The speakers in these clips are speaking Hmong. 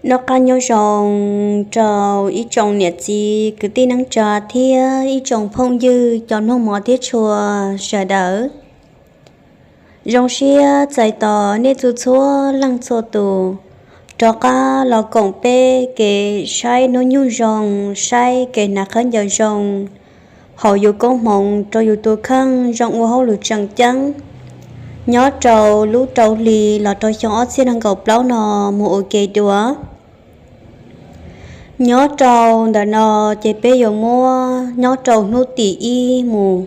Noj qab nyob zoo rau ib tsoom niam txiv kwv tij neej tsa thiab ib tsoom phooj ywg cov mloog mov thiab tshua sawv daws. Zoo siab txais tos nej txhua txhua leej txhua tus rov qab los koom peb kev saib hnub nyoog zoo, saib kev hnav khaub ncaws zoo hauv yus koob hmoov rau yus tus kheej zoo ua hauj lwm tseem ceeb nyob rau lub rau hli los rau xyoo ob txhiab nees nkaum plaub no mus ua ke dua. Nyob rau ntawm no ces peb yuav muab nyob rau hnub tim ib mus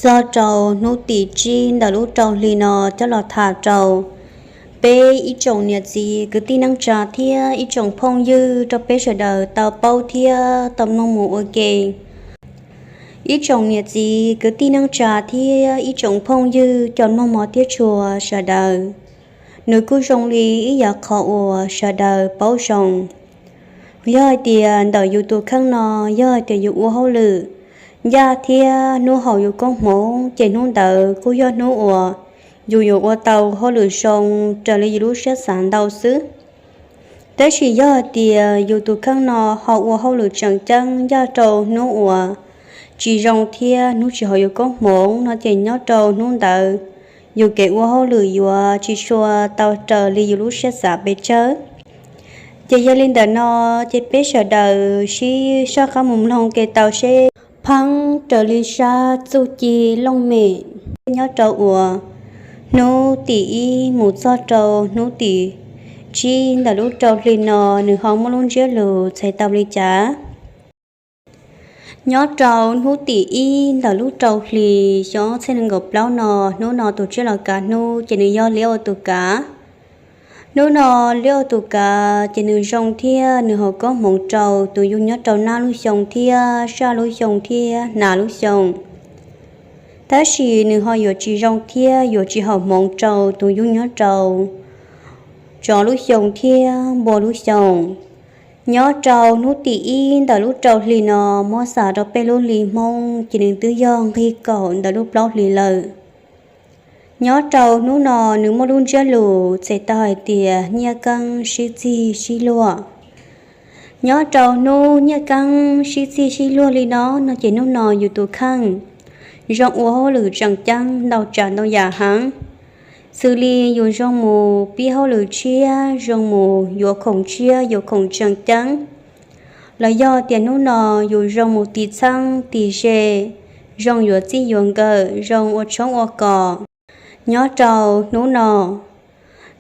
txog rau hnub tim tsib ntawm lub rau hli no coj los tham rau peb ib tsoom niam txiv kwv tij neej tsa thiab ib tsoom phooj ywg rau peb sawv daws tau paub thiab tau mloog mus ua ke. Ib tsoom niam txiv kwv tij neej tsa thiab ib tsoom phooj ywg cov mloog mov thiab tshua sawv daws, nws kuj zoo li ib yam qhov uas sawv daws paub zoo. Yog hais tias ntawm yus tus kheej no, yog hais tias yus ua hauj lwm ncaj thiab hnub haus yus koob hmoov ces hnub ntawd kuj yog hnub uas yus yuav ua tau hauj lwm zoo raws li yus lub siab xav ntau xwb. Tab sis yog hais tias yus tus kheej no ho ua hauj lwm tseem ceeb ncaj rau hnub uas tsis zoo thiab hnub tsis haus yus koob hmoov no ces nyob rau hnub ntawd yus kev ua hauj lwm yuav tsis tshua tau raws li yus lub siab xav pes tsawg. Ces yog li ntawm no ces peb sawv daws sib soj qab mus mloog ke tau seb pheeb raws li sab txuj ci looj mem nyob rau uas hnub tim ib mus txog rau hnub tim tsib ntawm lub rau hli no nws ho muaj lub ntsiab lus txhais tau li cas. Nyob rau hnub tim ib ntawm lub rau hli xyoo ob txhiab nees nkaum plaub no, hnub no tus tsiaj los kav hnub ces nws yog liab ua tus kav. Hnub no liab ua tus kav ces nws zoo thiab nws haus koob hmoov rau tus yug nyob rau nab lub xyoo thiab saj lub xyoo thiab hnav lub xyoo. Tab sis nws ho yuav tsis zoo thiab yuav tsis haus hmoov rau tus yug nyob rau tsov lub xyoo thiab npua lub xyoo. Nyob rau hnub tim ib ntawm lub rau hli no muab xav rau peb lub hli Hmoob ces nws twb yog nqig kaum ntawm lub plaub hlis lawm. Nyob rau hnub no nws muaj lub ntsiab lus txhais tau hais tias nyiaj keeb sib txig sib luag. Nyob rau hnub nyiaj keeb sib txig sib luag li no no ces hnub no yus tus kheej zoo ua hauj lwm tseem ceeb ntau tsav ntau yam heev. Xws li yus zoo mus pib hauj lwm tshiab, zoo mus yuav khoom tshiab yuav khoom tseem ceeb, los yog tias hnub no yus zoo mus tiv txheeb tiv ze, zoo yuav txij yuav nkawm, zoo ua tshoob ua kos. Nyob rau hnub no,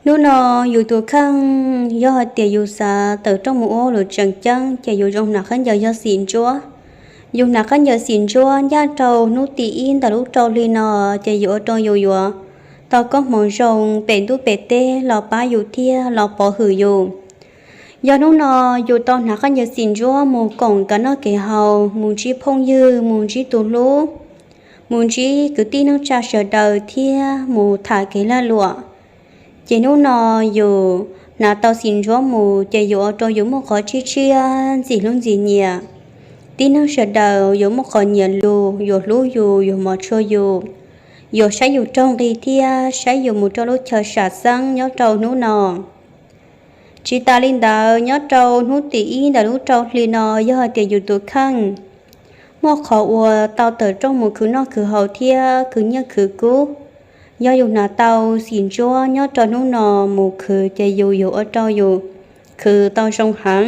hnub no yus tus kheej yog hais tias yus xav tawm rooj mus ua hauj lwm tseem ceeb ces yus zoo hnav khaub ncaws yog xim ntsuab. Yus hnav khaub ncaws xim ntsuab ncaj rau hnub tim ib ntawm lub rau hli no ces yuav ua rau yus yuav tau koob hmoov zoo pem ntuj pem teb los pab yus thiab los pov hwm yus. Yog hnub no yus tau hnav khaub ncaws xim ntsuab mus koom kev noj kev haus, mus ntsib phooj ywg, mus ntsib tus hlub, mus ntsib kwv tij neej tsa sawv daws thiab mus tham kev lag luam, ces hnub no yus hnav tau xim ntsuab mus ces yuav ua rau yus muaj qhov tshiab tshiab ntxim hlub ntxim nyiam. Tib neeg sawv daws yuav muaj qhov nyiam lus, yuav hlub yus, yuav hmov tshua yus, yuav saib yus raug nqi thiab saib yus mus rau lub chaw sam xeeb nyob rau hnub no. Tsis tas li ntawd, nyob rau hnub tim ib ntawm lub rau hli no yog hais tias yus tus kheej muaj qhov uas tau tawm rooj mus khwv noj khwv haus thiab khwv nyiaj khwv kub, yog yus hnav tau xim ntsuab nyob rau hnub no mus khwv ces yus yuav ua rau yus khwv tau zoo heev.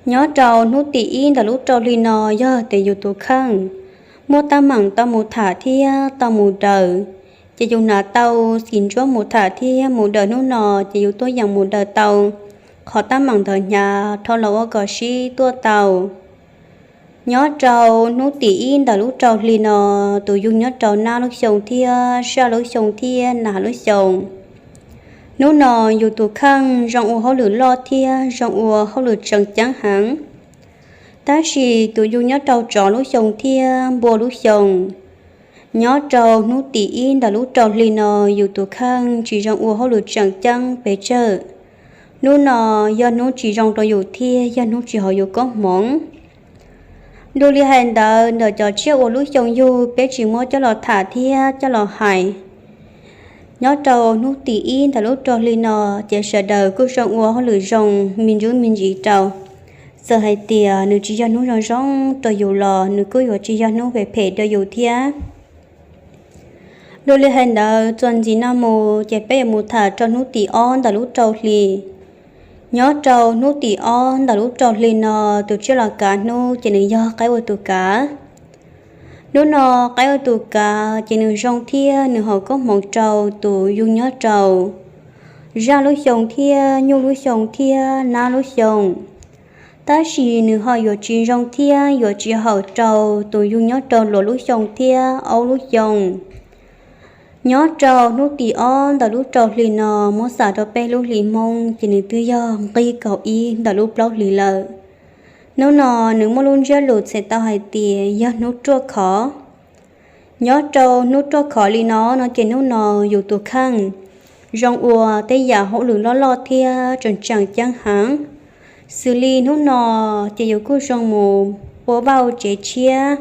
Nyob rau hnub tim ib ntawm lub rau hli no yog tias yus tus kheej muaj teeb meem tau mus tham thiab tau mus daws, ces yus hnav tau xim ntsuab mus tham thiab mus daws hnub no ces yus tuaj yeem mus daws tau qhov teeb meem ntawd hnyav dhau los ua kom sib tuaj tau. Nyob rau hnub tim ib ntawm lub rau hli no, tus yug nyob rau nab lub xyoo thiab saj lub xyoo thiab nas lub xyoo, hnub no yus tus kheej zoo ua hauj lwm loj thiab zoo ua hauj lwm tseem ceeb heev. Tab sis tus yug nyob rau tsov lub xyoo thiab npua lub xyoo, nyob rau hnub tim ib ntawm lub rau hli no yus tus kheej tsis zoo ua hauj lwm tseem ceeb pes tsawg. Hnub no yog hnub tsis zoo rau yus thiab yog hnub tsis haum yus koob hmoov. Dua li hais ntawd, ntawm cov tsiaj uas lub xyoo yug peb tsis muab coj los tham thiab coj los hais, Nyob rau hnub tim ib ntawm lub rau hli no, ces sawv daws kuj zoo ua hauj lwm zoo me ntsis me ntsis rau. Txawm hais tias nws tsis yog hnub zoo zoo rau yus los nws kuj yuav tsis yog hnub phem phem rau yus thiab. Dua li hais ntawd, txuas ntxiv no mus ces peb yuav mus tham rau hnub tim ob ntawm lub rau hli. Nyob rau hnub tim ob ntawm lub rau hli no, tus tsiaj los kav hnub ces nws yog qaib ua tus kav. Hnub no qaib ua tus kav ces nws zoo thiab nws haum koob hmoov rau tus yug nyob rau zaj lub xyoo thiab nyuj lub xyoo thiab nab lub xyoo. Tab sis nws ho yuav tsis zoo thiab yuav tsis haum rau tus yug nyob rau luas lub xyoo thiab aub lub xyoo. Nyob rau hnub tim ob ntawm lub rau hli no, muab xam rau peb lub hli Hmoob ces nws twb yog nqig kaum ib ntawm lub plaub hlis lawm. Hnub no nws muaj lub ntsiab lus txhais tau hais tias yog hnub ruaj khov. Nyob rau hnub ruaj khov li no no ces hnub no yus tus kheej zoo ua tej yam hauj lwm loj loj thiab tseem tseem ceeb heev. Xws li hnub no ces yus kuj zoo mus ua vauj tsev tshiab,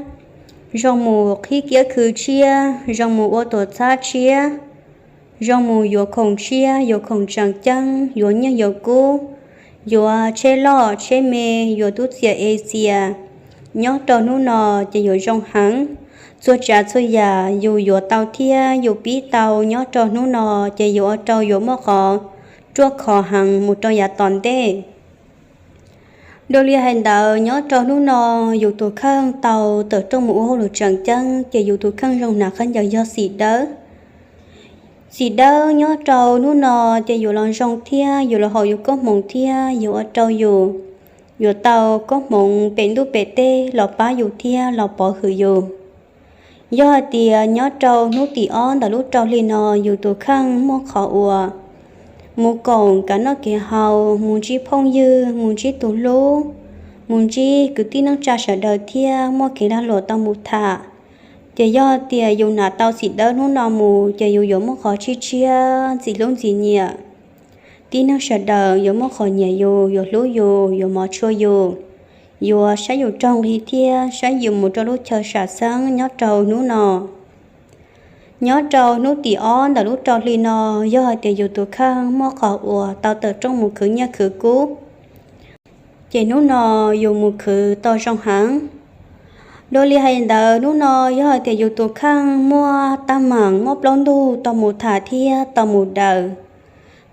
zoo mus qhib kiab khw tshiab, zoo mus ua tuam txhab tshiab, zoo mus yuav khoom tshiab, yuav khoom tseem ceeb, yuav nyiaj yuav kub, yuav tsheb loj tsheb me, yuav tub txias ev txias. Nyob rau hnub no ces yuav zoo heev. Txhua tsav txhua yam yus yuav tau thiab yus pib tau nyob rau hnub no ces yuav ua rau yuav muaj qhov ruaj khov heev mus rau yav tom ntej. Dua li hais ntawd, nyob rau hnub no yus tus kheej tau tawm rooj mus ua hauj lwm tseem ceeb ces yus tus kheej zoo hnav khaub ncaws yog xim dawb. Xim dawb nyob rau hnub no ces yuav los zoo thiab yuav los haum yus koob hmoov thiab yuav ua rau yus yuav tau koob hmoov pem ntuj pem teb los pab yus thiab los pov hwm yus. Yog hais tias nyob rau hnub tim ob ntawm lub rau hli no yus tus kheej muaj qhov uas mus koom kev noj kev haus, mus ntsib phooj ywg, mus ntsib tus hlub, mus ntsib kwv tij neej tsa sawv daws thiab muaj kev lag luam tau mus tham. Ces yog tias yus hnav tau xim dawb hnub no mus ces yus yuav muaj qhov tshiab tshiab ntxim hlub ntxim nyiam. Tib neeg sawv daws yuav muaj qhov nyiam yus, yuav hlub yus, yuav hmov tshua yus, yuav saib yus raug nqi thiab saib yus mus rau lub chaw sam xeeb nyob rau hnub no. Nyob rau hnub tim ob ntawm lub rau hli no, yog hais tias yus tus kheej muaj qhov uas tau tawm rooj mus khwv nyiaj khwv kub, ces hnub no yus mus khwv tau zoo heev. Dua li hais ntawd, hnub no yog hais tias yus tus kheej muaj teeb meem, muaj plaub ntug tau mus tham thiab tau mus daws,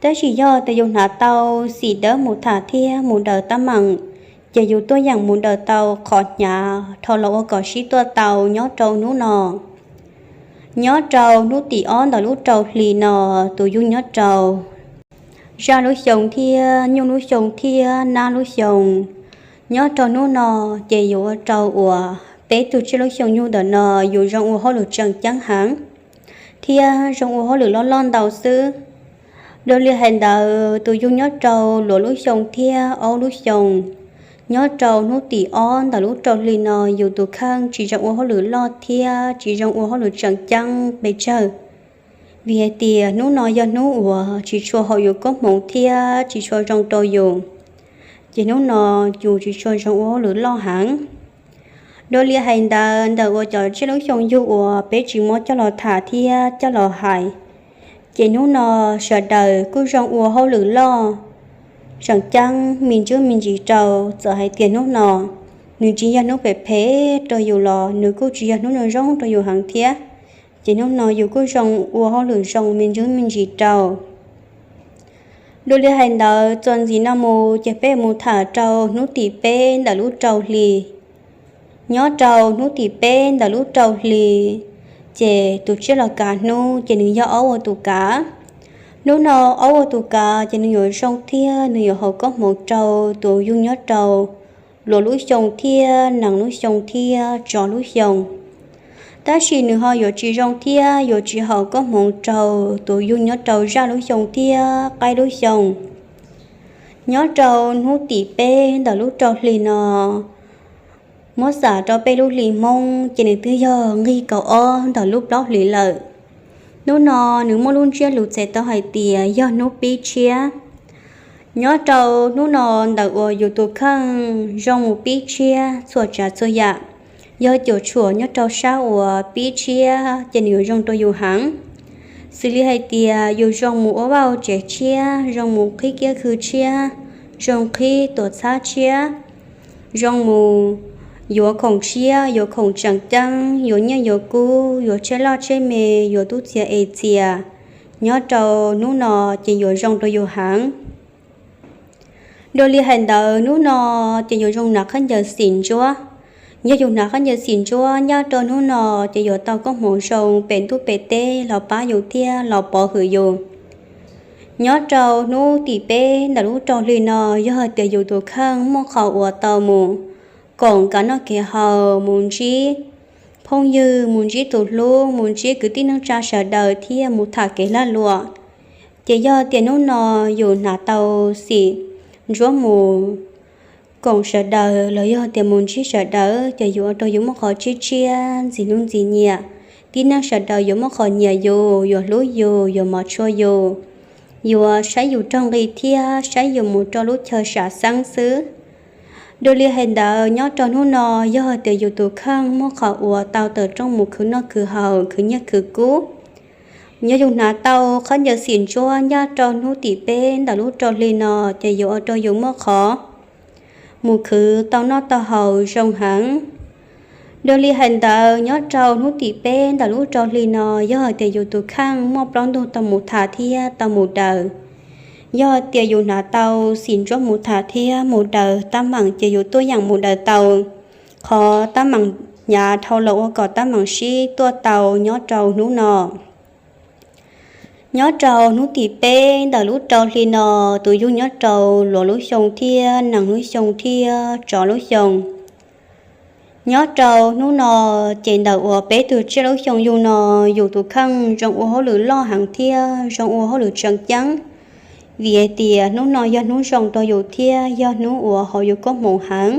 tab sis yog tias yus hnav tau xim dawb mus tham thiab mus daws teeb meem, ces yus tuaj yeem mus daws tau qhov hnyav dhau los ua kom sib tuaj tau nyob rau hnub no. Nyob rau hnub tim ob ntawm lub rau hli no, tus yug nyob rau zaj lub xyoo thiab nyuj lub xyoo thiab nab lub xyoo, nyob rau hnub no ces yuav ua rau uas peb tug tsiaj lub xyoo yug ntawm no yus zoo ua hauj lwm tseem ceeb heev thiab zoo ua hauj lwm loj loj ntau xwb. Dua li hais ntawd, tus yug nyob rau luas lub xyoo thiab aub lub xyoo, nyob rau hnub tim ob ntawm lub rau hli no yus tus kheej tsis zoo ua hauj lwm loj thiab tsis zoo ua hauj lwm tseem ceeb pes tsawg. Vim hais tias hnub no yog hnub uas tsis tshua haum yus koob hmoov thiab tsis tshua zoo rau yus, ces hnub no yus tsis tshua zoo ua hauj lwm loj heev. Dua li hais ntawd, ntawm uas cov tsiaj lub xyoo yug uas peb tsis muab coj los tham thiab coj los hais, ces hnub no sawv daws kuj zoo ua hauj lwm loj, tseem ceeb me ntsis me ntsis rau. Txawm hais tias hnub no nws tsis yog hnub phem phem rau yus los nws kuj tsis yog hnub zoo zoo rau yus heev thiab, ces hnub no yus kuj zoo ua hauj lwm zoo me ntsis me ntsis rau. Dua li hais ntawd, txuas ntxiv no mus ces peb mus tham rau hnub tim peb ntawm lub rau hli. Nyob rau hnub tim peb ntawm lub rau hli, ces tus tsiaj los kav hnub ces nws yog aub ua tus kav. Hnub no aub ua tus kav ces nws yuav zoo thiab nws yuav haum koob hmoov rau tus yug nyob rau luas lub xyoo thiab nees lub xyoo thiab tsov lub xyoo. Tab sis nws ho yuav tsis zoo thiab yuav tsis haum koob hmoov rau tus yug nyob rau zaj lub xyoo thiab qaib lub xyoo. Nyob rau hnub tim peb ntawm lub rau hli no, muab xam rau peb lub hli Hmoob ces nws twb yog nqig kaum ob ntawm lub plaub hlis lawm. Hnub no nws muaj lub ntsiab lus txhais tau hais tias yog hnub pib tshiab. Nyob rau hnub no, ntawm uas yus tus kheej zoo mus pib tshiab txhua tsav txhua yam, yog cuam tshuam nyob rau sab uas pib tshiab ces nws yuav zoo rau yus heev. Xws li hais tias yus zoo mus ua vaj tsev tshiab, zoo mus qhib kiab khw tshiab, zoo qhib tuam txhab tshiab, zoo mus yuav khoom tshiab, yuav khoom tseem ceeb, yuav nyiaj yuav kub, yuav tsheb loj tsheb me, yuav tub txias es txias, nyob rau hnub no ces yuav zoo rau yus heev. Dua li hais ntawd hnub no ces yuav zoo hnav khaub ncaws xim ntsuab. Yog yus hnav khaub ncaws xim ntsuab nyob rau hnub no ces yuav tau koob hmoov zoo pem ntuj pem teb los pab yus thiab los pov hwm yus. Nyob rau hnub tim peb ntawm lub rau hli no, yog hais tias yus tus kheej muaj qhov uas tau mus koom kev noj kev haus, mus ntsib phooj ywg, mus ntsib tus hlub, mus ntsib kwv tij neej tsa sawv daws thiab mus tham kev lag luam, ces yog tias hnub no yus hnav tau xim ntsuab mus koom sawv daws los yog tias mus ntsib sawv daws, ces yuav ua rau yus muaj qhov tshiab tshiab ntxim hlub ntxim nyiam. Tib neeg sawv daws yuav muaj qhov nyiam yus, yuav hlub yus, yuav hmov tshua yus, yuav saib yus raug nqi thiab saib yus mus rau lub chaw sam xeeb xwb. Dua li hais ntawd nyob rau hnub no, yog tias yus tus kheej muaj qhov uas tau tawm rooj mus khwv noj khwv haus, khwv nyiaj khwv kub, yog yus hnav tau khaub ncaws xim ntsuab nyob rau hnub tim peb ntawm lub rau hli no, ces yuav ua rau yus muaj qhov mus khwv tau noj tau haus zoo heev. Dua li hais ntawd nyob rau hnub tim peb ntawm lub rau hli no, yog hais tias yus tus kheej muaj plaub ntug tau mus tham thiab tau mus daws, yog tias yus hnav tau xim ntsuab mus tham thiab mus daws tab meeg ces yus tuaj yeem mus daws tau qhov tab meeg hnyav dhau los ua kom tab meeg sib tuaj tau nyob rau hnub no. Nyob rau hnub tim peb ntawm lub rau hli no, tus yug nyob rau luag lub xyoo thiab nees lub xyoo thiab tsov lub xyoo. Nyob rau hnub no, ces ntawm uas peb tug tsiaj lub xyoo yug no, yus tus kheej zoo ua hauj lwm loj heev thiab zoo ua hauj lwm tseem ceeb, vim hais tias hnub no yog hnub zoo rau yus thiab yog hnub uas haum yus koob hmoov heev.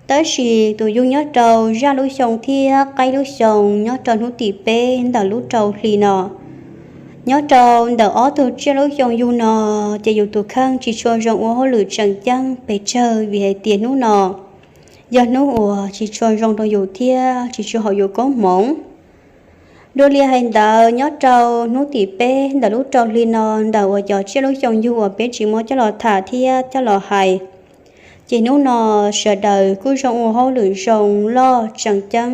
Tab sis tus yug nyob rau zaj lub xyoo thiab qaib lub xyoo nyob rau hnub tim peb ntawm lub rau hli no, nyob rau ntawm ob tug tsiaj lub xyoo yug no, ces yus tus kheej tsis tshua zoo ua hauj lwm tseem ceeb pes tsawg, vim hais tias hnub no yog hnub uas tsis tshua zoo rau yus thiab tsis tshua haum yus koob hmoov. Dua li hais ntawd nyob rau hnub tim peb ntawm lub rau hli no, ntawm uas cov tsiaj lub xyoo yug uas peb tsis muab coj los tham thiab coj los hais, ces hnub no sawv daws kuj zoo ua hauj lwm zoo loj tseem ceeb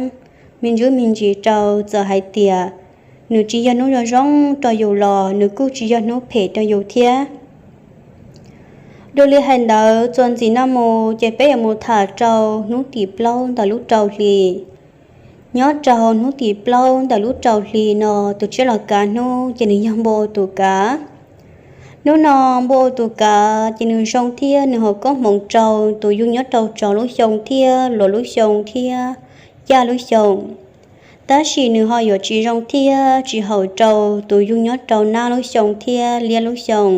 me ntsis me ntsis rau, txawm hais tias nws tsis yog hnub zoo zoo rau yus los nws kuj tsis yog hnub phem rau yus thiab. Dua li hais ntawd txuas ntxiv no mus ces peb yuav mus tham rau hnub tim plaub ntawm lub rau hli. Nyob rau hnub tim plaub ntawm lub rau hli no, tus tsiaj los kav hnub ces nws yog npua ua tus kav. Hnub no npua ua tus kav ces nws zoo thiab nws haum koob hmoov rau tus yug nyob rau tsov lub xyoo thiab luag lub xyoo thiab yaj lub xyoo. Tab sis nws ho yuav tsis zoo thiab tsis haum rau tus yug nyob rau nab lub xyoo thiab liab lub xyoo.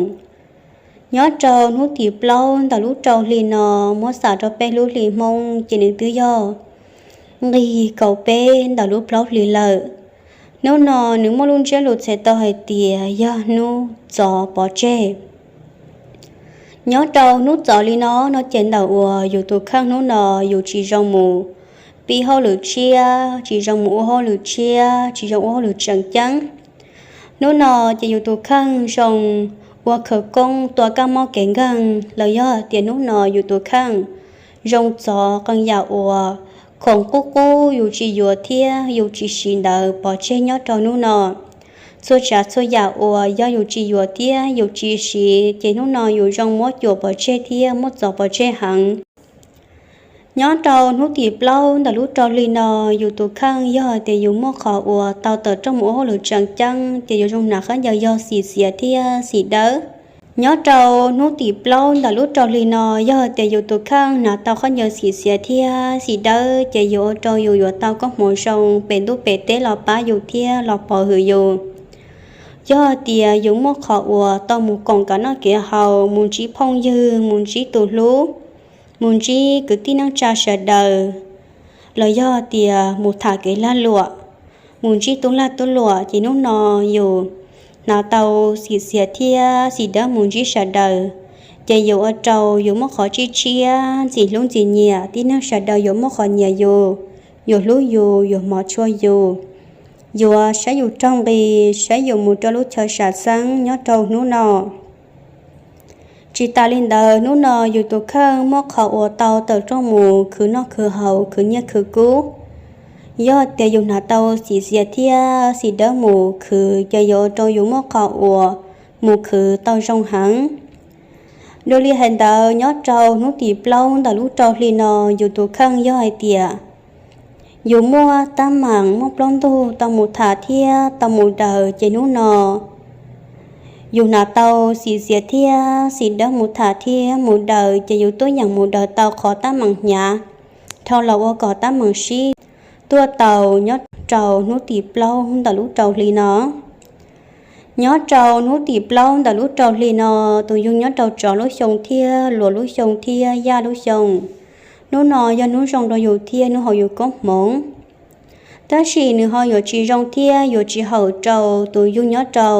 Nyob rau hnub tim plaub ntawm lub rau hli no, muab xam rau peb lub hli Hmoob ces nws twb yog nqig kaum peb ntawm lub plaub hlis lawm. Hnub no nws muaj lub ntsiab lus txhais tau hais tias yog hnub ntxov pov tseg. Nyob rau hnub ntxov li no no ces ntawm uas yus tus kheej hnub no yus tsis zoo mus pib hauj lwm tshiab, tsis zoo mus ua hauj lwm tshiab, tsis zoo ua hauj lwm tseem ceeb. Hnub no ces yus tus kheej zoo ua khawv koob tua kab mob kev nkeeg, los yog tias hnub no yus tus kheej zoo txov qee yam uas khoom qub qub yus tsis yuav thiab yus tsis siv ntawd pov tseg nyob rau hnub no. Txhua tsav txhua yam uas yog yus tsis yuav thiab yus tsis siv ces hnub no yus zoo muab cuam pov tseg thiab muab txov pov tseg heev. Nyob rau hnub tim plaub ntawm lub rau hli no, yus tus kheej yog tias yus muaj qhov uas tau tawm rooj mus ua hauj lwm tseem ceeb ces yuav zoo hnav khaub ncaws yog xim xiav thiab xim dawb. Nyob rau hnub tim plaub ntawm lub rau hli no, yog tias yus tus kheej hnav tau khaub ncaws xim xiav thiab xim dawb ces yuav ua rau yus yuav tau koob hmoov zoo pem ntuj pem teb los pab yus thiab los pov hwm yus. Yog tias yus muaj qhov uas tau mus koom kev noj kev haus, mus ntsib phooj ywg, mus ntsib tus hlub, mus ntsib kwv tij neej tsa sawv daws, los yog tias mus tham kev lag luam, mus ntsib tub lag tub luam ces hnub no yus hnav tau xim xiav thiab xim dawb mus ntsib sawv daws, ces yuav ua rau yus muaj qhov tshiab tshiab ntxim hlub ntxim nyiam, tib neeg sawv daws yuav muaj qhov nyiam yus, yuav hlub yus, yuav hmov tshua yus. yuav saib yus raug nqi, saib yus mus rau lub chaw sam xeeb nyob rau hnub no. Tsis tas li ntawd, hnub no yus tus kheej muaj qhov uas tau tawm rooj mus khwv noj khwv haus, khwv nyiaj khwv kub. Yog tias yus hnav tau xim xias thiab xim dawb mus khwv ces yuav ua rau yus muaj qhov uas mus khwv tau zoo heev. Dua li hais ntawd, nyob rau hnub tim plaub ntawm lub rau hli no, yus tus kheej yog hais tias yus muaj tab meeg muaj plaub ntug tau mus tham thiab tau mus daws, ces hnub no yus hnav tau xim xias thiab xim dawb mus tham thiab mus daws, ces yus tuaj yeem mus daws tau qhov tab meeg hnyav dhau los ua kom tab meeg sib tuaj tau nyob rau hnub tim plaub ntawm lub rau hli no. Nyob rau hnub tim plaub ntawm lub rau hli no, tus yug nyob rau tsov lub xyoo thiab luas lub xyoo thiab yaj lub xyoo, hnub no yog hnub zoo rau yus thiab hnub haus yus koob hmoov. Tab sis nws ho yuav tsis zoo thiab yuav tsis haum rau tus yug nyob rau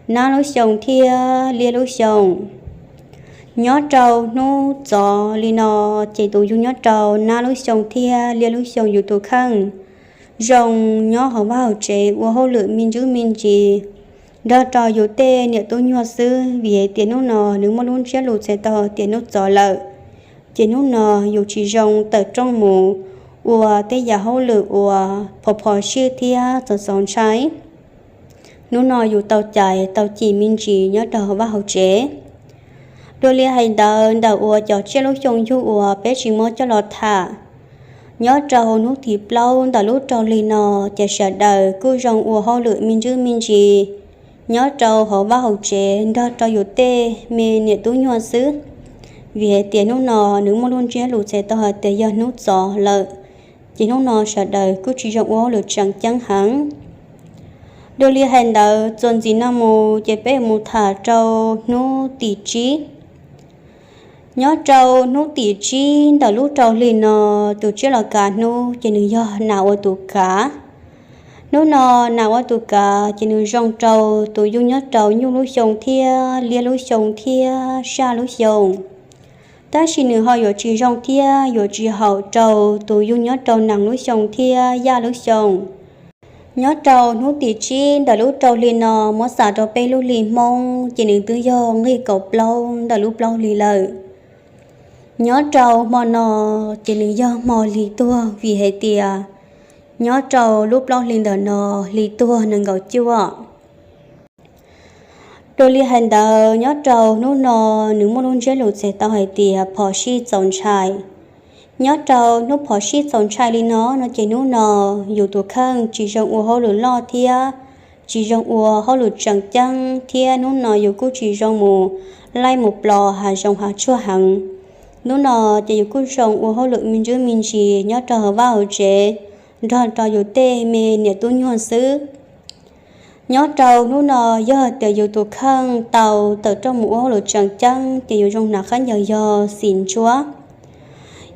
nab lub xyoo thiab liab lub xyoo. Nyob rau hnub txov li no, ces tus yug nyob rau nab lub xyoo thiab liab lub xyoo yus tus kheej zoo nyob hauv vaj hauv tsev ua hauj lwm me ntsis me ntsis nrog rau yus tej niam tub nyuag xwb, vim hais tias hnub no nws muaj lub ntsiab lus txhais tau hais tias hnub txov lawm. Ces hnub no yus tsis zoo tawm rooj mus ua tej yam hauj lwm uas phom phom sij thiab txaus txaus ntshai. Hnub no yus tau cais tau cim me ntsis nyob rau hauv vaj hauv tsev. Dua li hais ntawd, ntawm uas cov tsiaj lub xyoo yug uas peb tsis muab coj los tham, nyob rau hnub tim plaub ntawm lub rau hli no, ces sawv daws kuj zoo ua hauj lwm me ntsis me ntsis nyob rau hauv vaj hauv tsev nrog rau yus tej me niam tub nyuag xwb, vim hais tias hnub no nws muaj lub ntsiab lus txhais tau hais tias yog hnub txov lawm. Ces hnub no sawv daws kuj tsis zoo ua hauj lwm tseem ceeb heev. Dua li hais ntawd, txuas ntxiv no mus ces peb mus tham rau hnub tim tsib. Nyob rau hnub tim tsib ntawm lub rau hli no, tus tsiaj los kav hnub ces nws yog nas ua tus kav. Hnub no nas ua tus kav ces nws zoo rau tus yug nyob rau nyuj lub xyoo thiab liab lub xyoo thiab saj lub xyoo. Tab sis nws ho yuav tsis zoo thiab yuav tsis haum rau tus yug nyob rau nees lub xyoo thiab yaj lub xyoo. Nyob rau hnub tim tsib ntawm lub rau hli no, muab xav rau peb lub hli Hmoob ces nws twb yog nqig kaum plaub ntawm lub plaub hli lawm. Nyob rau hmo no ces nws yog hmo hli tuag, vim hais tias nyob rau lub plaub hli ntawm no hli tuag nees nkaum cuaj. Dua li hais ntawd, nyob rau hnub no nws muaj lub ntsiab lus txhais tau hais tias phom sij txaus ntshai. Nyob rau hnub phom sij txaus ntshai li no no ces hnub no yus tus kheej tsis zoo ua hauj lwm loj thiab tsis zoo ua hauj lwm tseem ceeb, thiab hnub no yus kuj tsis zoo mus laij mus plos hav zoov hav tsuag heev. Hnub no ces yus kuj zoo ua hauj lwm me ntsis me ntsis nyob rau hauv vaj hauv tsev nrog rau yus tej me niam tub nyuag xwb. Nyob rau hnub no, yog tias yus tus kheej tau tawm rooj mus ua hauj lwm tseem ceeb ces yus zoo hnav khaub ncaws yog xim ntsuab.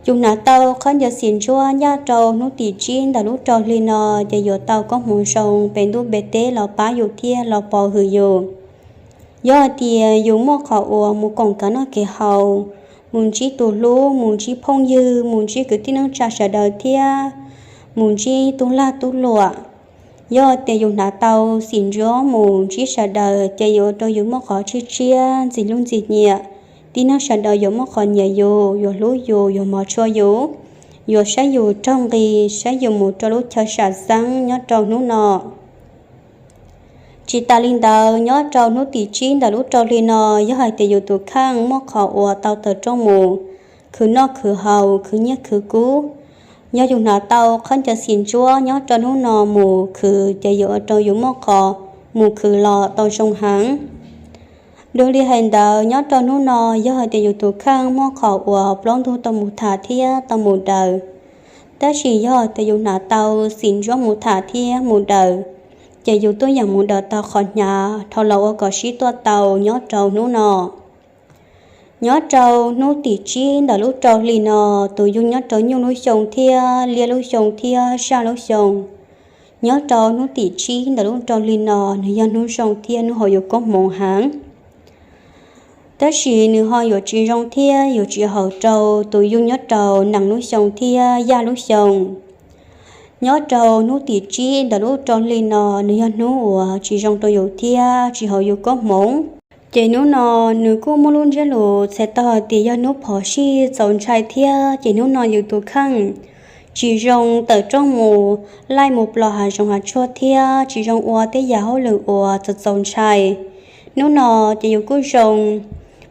Yus hnav tau khaub ncaws xim ntsuab ncaj rau hnub tim tsib ntawm lub rau hli no ces yuav tau koob hmoov zoo pem ntuj pem teb los pab yus thiab los pov hwm yus. Yog hais tias yus muaj qhov uas mus koom kev noj kev haus, mus ntsib tus hlub, mus ntsib phooj ywg, mus ntsib kwv tij neej tsa sawv daws thiab mus ntsib tub lag tub luam, yog tias yus hnav tau xim ntsuab mus ntsib sawv daws ces yuav ua rau yus muaj qhov tshiab tshiab ntxim hlub ntxim nyiam. Tib neeg sawv daws yuav muaj qhov nyiam yus, yuav hlub yus, yuav hmov tshua yus, yuav saib yus raug nqi, saib yus mus rau lub chaw sam xeeb nyob rau hnub no. Tsis tas li ntawd, nyob rau hnub tim tsib ntawm lub rau hli no, yog hais tias yus tus kheej muaj qhov uas tau tawm rooj mus khwv noj khwv haus, khwv nyiaj khwv kub, yog yus hnav tau khaub ncaws xim ntsuab nyob rau hnub no mus khwv ces yuav ua rau yus muaj qhov mus khwv los tau zoo heev. Dua li hais ntawd, nyob rau hnub no, yog hais tias yus tus kheej muaj qhov uas plaub ntug tau mus tham thiab tau mus daws, tab sis yog tias yus hnav tau xim ntsuab mus tham thiab mus daws, ces yus tuaj yeem mus daws tau qhov hnyav dhau los ua kom sib tuaj tau nyob rau hnub no. Nyob rau hnub tim tsib ntawm lub rau hli no, tus yug nyob rau nyuj lub xyoo thiab liab lub xyoo thiab saj lub xyoo. Nyob rau hnub tim tsib ntawm lub rau hli no, nws yog hnub zoo thiab hnub haus yus koob hmoov heev. Tab sis nws ho yuav tsis zoo thiab yuav tsis haum rau tus yug nyob rau nees lub xyoo thiab yaj lub xyoo. Nyob rau hnub tim tsib ntawm lub rau hli no, nws yog hnub uas tsis zoo rau yus thiab tsis haum yus koob hmoov. Ces hnub no nws kuj muaj lub ntsiab lus txhais tau hais tias yog hnub phom sij txaus ntshai thiab. Ces hnub no yus tus kheej tsis zoo tawm rooj mus laij mus plos hav zoov hav tsuag thiab tsis zoo ua tej yam hauj lwm uas txaus txaus ntshai. Hnub no ces yus kuj zoo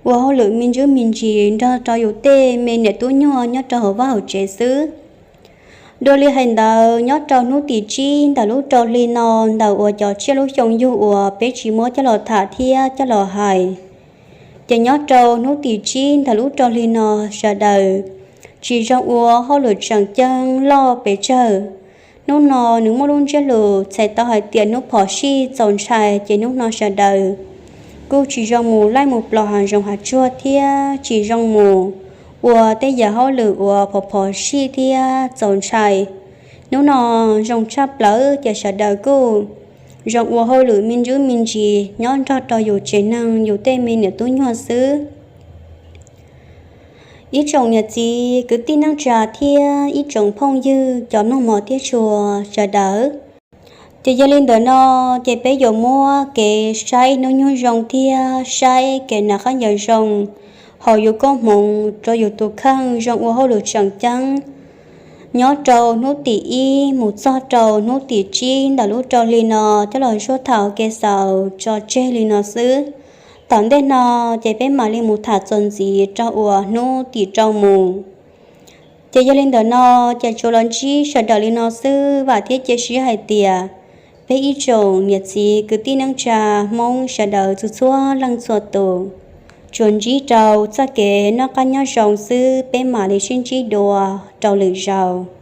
ua hauj lwm me ntsis me ntsis nrog rau yus tej me niam tub nyuag nyob rau hauv vaj hauv tsev xwb. Dua li hais ntawd, nyob rau hnub tim tsib ntawm lub rau hli no, ntawm uas cov tsiaj lub xyoo yug uas peb tsis muab coj los tham thiab coj los hais, ces nyob rau hnub tim tsib ntawm lub rau hli no, sawv daws tsis zoo ua hauj lwm tseem ceeb loj pes tsawg. Hnub no nws muaj lub ntsiab lus txhais tau hais tias hnub phom sij txaus ntshai, ces hnub no sawv daws kuj tsis zoo mus laij mus plos hav zoov hav tsuag thiab tsis zoo mus ua tej yam hauj lwm uas phom phom sij thiab txaus ntshai. Hnub no zoo tshaj plaws ces sawv daws kuj zoo ua hauj lwm me ntsis me ntsis nyob nrog rau yus tsev neeg yus tej me niam tub nyuag xwb. Ib tsoom niam txiv kwv tij neej tsa thiab ib tsoom phooj ywg cov mloog mos thiab tshua sawv daws, ces yog li ntawm no ces peb yuav muab kev saib hnub nyoog zoo thiab saib kev naj qab ncaws zoo haum yus koob hmoov rau yus tus kheej zoo ua hauj lwm tseem ceeb nyob rau hnub tim ib mus txog rau hnub tim tsib ntawm lub rau hli no coj los zuaj tham ua ke xaus tso tseg li no xwb. Tom ntej no ces peb mam li mus tham txuas ntxiv rau uas hnub tim rau mus. Ces yog li ntawm no ces tsuas los ntsib sawv daws li no xwb, vam thiab cia siab hais tias peb ib tsoom niam txiv kwv tij neej tsa Hmoob sawv daws txhua txhua leej txhua tus tsuas ntsib rau txoj kev noj qab nyob zoo xwb, peb mam li sib ntsib dua rau lwm zaus.